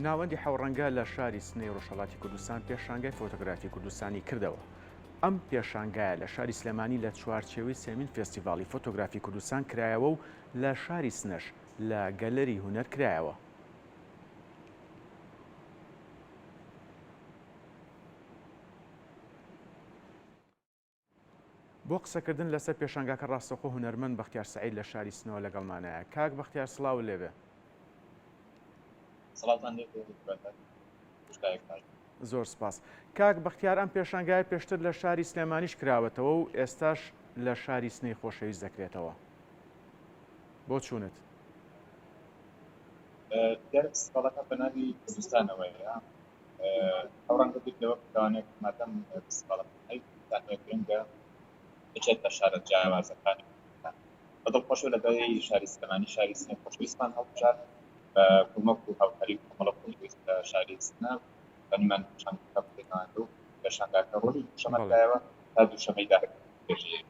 ناوەندی حەوڕەنگە لە شاری سنەی ڕۆژهەڵاتی کوردستان پێشانگای فۆتۆگرافی کوردستانی کردەوە. ئەم پێشانگایە لە شاری سلێمانی لە چوارچێوەی سێمین فێستیڤاڵی فۆتۆگرافی کوردستان کرایەوە و لە شاری سنەش لە گەلەری هونەر کرایەوە. بۆ قسەکردن لەسەر پێشانگاکە ڕاستەوخۆ هونەرمەند بەختیار سەعید لە شاری سنەوە لەگەڵمانایە. کاک بەختیار سڵاوت لێبێ. سڵاوتان لێ بێ خوشکایەک باش. زۆر سپاس. کاک بەختیار ئەم پێشانگایە پێشتر لە شاری سلێمانیش کراوەتەوە و ئێستاش لە شاری سنەی خۆشەویست دەکرێتەوە. بۆچوونت؟ دیارە فستیڤاڵەکە بە ناوی کوردستانەوەیە. ئەو ڕەنگە بیر لەوە بکەوانێت مادەم فستیڤاڵەکە ناوی کوردستانەوە گرنگە بچێتە شارە جیاوازەکانی کوردستان. بە دڵخۆشیەوە لە دوای شاری سلێمانی شاری سنەی خۆشەویستمان هەڵبژارد بە کۆمەک و هاوکاری کۆمەڵە خۆشەویست لە شاری سنە توانیمان پێشانگاکە بکەینەوە و پێشانگاکە ڕۆژی دووشەمە کرایەوە تا دووشەمەی داهاتوو درێژەی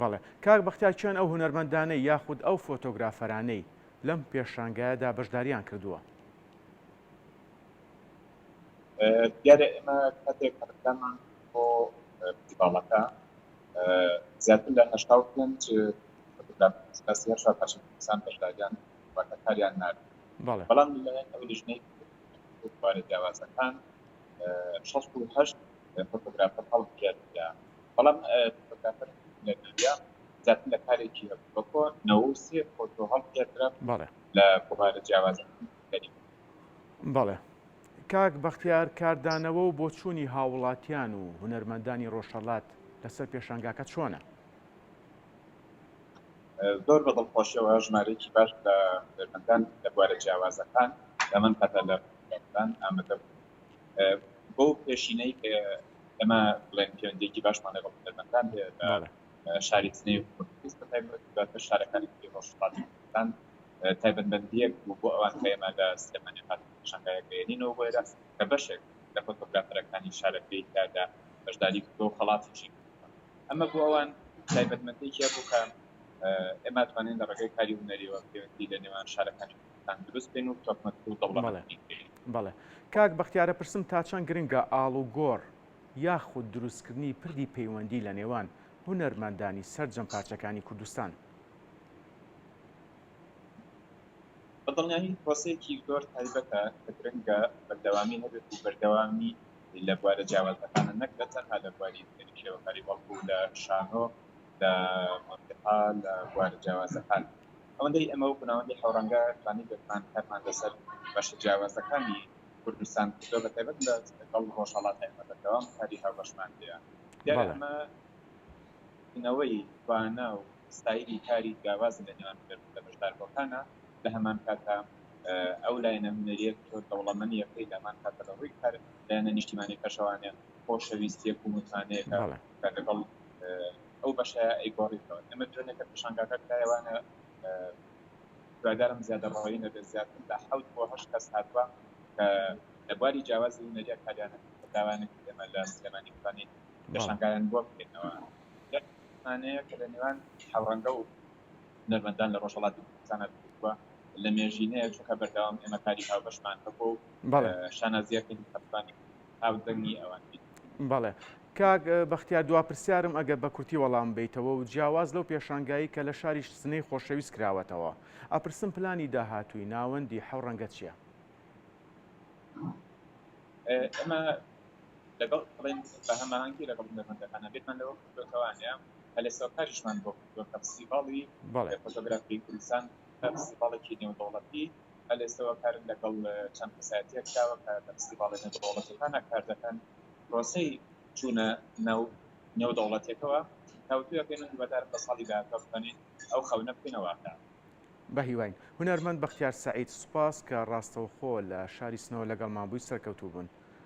بەڵێ کاک بەختیار کێن ئەو هونەرمەندانەی یاخود ئەو فۆتۆگرافەرانەی لەم پێشانگایەدا بەشداریان کردووە؟ دیارە ئێمە کاتێک هەڵکرانمان بۆ فستیڤاڵەکە زیاتر لە 85 فۆتۆگراف لە سێ چوار پارچەی کوردستان بەشداریان واتە کاریان نارد. بەڵێ. بەڵام لەلایەن ئەو لیژنەی بوارە جیاوازەکان 68 فۆتۆگرافەر هەڵبژێردرا. بەڵام فۆتۆگرافەر لە میدیا زیاتر لە کارێکی هەبوو بەکۆ 93 فۆتۆ هەڵبژێردرا بەڵێ. لە بوارە جیاوازەکان. بەڵێ کاک بەختیار کاردانەوە و بۆچوونی هاووڵاتیان و هونەرمەندانی ڕۆژهەڵات لەسەر پێشانگاکە چۆنە؟ زۆر بە دڵخۆشیەوە ژمارەیەکی باش لە هونەرمەندان لە بوارە جیاوازەکان لەمن کاتە لە پێشانگاکان ئامادە بوون. بەو پێشینەی کە ئێمە بڵێن پەیوەندییەکی باشمان لەگەڵ هونەرمەندان هەیە لە بەڵێ. شاری سنەی و خۆشەویست بە تایبەت دواتر شارەکانی تری ڕۆژهەڵاتی کوردستان تایبەتمەندییەک بوو بۆ ئەوان کە ئێمە لە سلێمانی هاتن پێشانگایەک دەهێنینەوە بۆ ئێرە کە بەشێک لە فۆتۆگرافەرەکانی شارەکەی تیادا بەشداری کردووە و خەڵاتیشی کردووە. ئەمە بۆ ئەوان تایبەتمەندییەکی هەبوو کە ئێمە توانین لە ڕێگەی کاری هونەریەوە پەیوەندی لە نێوان شارەکانی کوردستان دروست بکەین و تۆکمەتر و بەڵێ دەوڵەمەندتری بکەین. بەڵێ کاک بەختیار ئەپرسم تا چەند گرنگە ئاڵوگۆڕ یاخود دروستکردنی پردی پەیوەندی لە نێوان هونەرمەندانی سەرجەم پارچەکانی کوردستان؟ بە دڵنیایی پرۆسەیەکی زۆر تایبەتە کە گرنگە بەردەوامی هەبێت و بەردەوامی لە بوارە جیاوازەکانە نەک لە تەنها لە بواری هونەری شێوەکاری بەڵکو لە شانۆ لە مۆسیقا لە بوارە جیاوازەکان ئەوەندەی ئێمە وەکو ناوەندی حەورەنگە توانیبێتمان کارمان لەسەر بەشە جیاوازەکانی کوردستان کردووە بە تایبەت لەگەڵ ڕۆژهەڵاتە ئێمە بەردەوام کاری هاوبەشمان هەیە دیارە بەڵێ. ئەمە نەوەی توانا و ستایلی کاری جیاواز لە نێوان هونەرمەندە بەشداربووەکانە، لە هەمان کاتدا ئەو لایەنە هونەرییە تۆ دەوڵەمەنییەکەی لە هەمان کاتدا لە ڕووی کار لایەنە نیشتیمانییەکەشەوانێ خۆشەویستییەک و متمانەیەکە بەڵێ. کە لەگەڵ ئەو بەشەیا ئەیگۆڕیتەوە. ئێمە دوێنێ کە پێشانگاکە کرایەوانە هیوادارم زیادەڕەوی نەبێت زیاتر لە حەوت بۆ هەشت کەس هاتووە کە لە بواری جیاوازی هونەرییا کاریان کردووە داوایان کرد ئێمە لە سلێمانی بتوانین بەڵێ. پێشانگایان بۆ بکەینەوە. متمانەیە کە لە نێوان حەورەنگە و هونەرمەندان لە ڕۆژهەڵاتی کوردستانا دروست بووە لە مێژینەیە چونکە بەردەوام ئێمە کاری هاوبەشمان هەبووە و بەڵێ. شانازییەکەین کە بتوانین هاودەنگی ئەوان بین. بەڵێ کاک بەختیار دوا پرسیارم ئەگەر بە کورتی وەڵام بەیتەوە و جیاواز لەو پێشانگایەی کە لە شاری سنەی خۆشەویست کراوەتەوە ئەپرسم پلانی داهاتووی ناوەندی حەوڕەنگە چیە؟ ئێمە لەگەڵ بڵێن بە هەماهەنگی لەگەڵ هونەرمەندەکانە بیرمان لەوە کردۆتەوانە کە لە سۆکاریشمان بۆ کردووە کە فستیڤاڵی بەڵێ. فۆتۆگرافی کوردستان فستیڤاڵێکی نێودەوڵەتی هەر لێستەوە کار لەگەڵ چەند کەسایەتیەک کراوە کە لە فستیڤاڵە نێودەوڵەتیەکانە کار دەکەن پرۆسەی چوونە ناو نێودەوڵەتیەکەوە تاوتوێ ئەکەین و هیوادارم لە ساڵی داهاتوە بتوانین ئەو خەونە بکەینە واقع. بەهیواین. هونەرمەند بەختیار سەعید سوپاس کە ڕاستەوخۆ لە شاری سنەوە لەگەڵمان بووی سەرکەوتوو بن.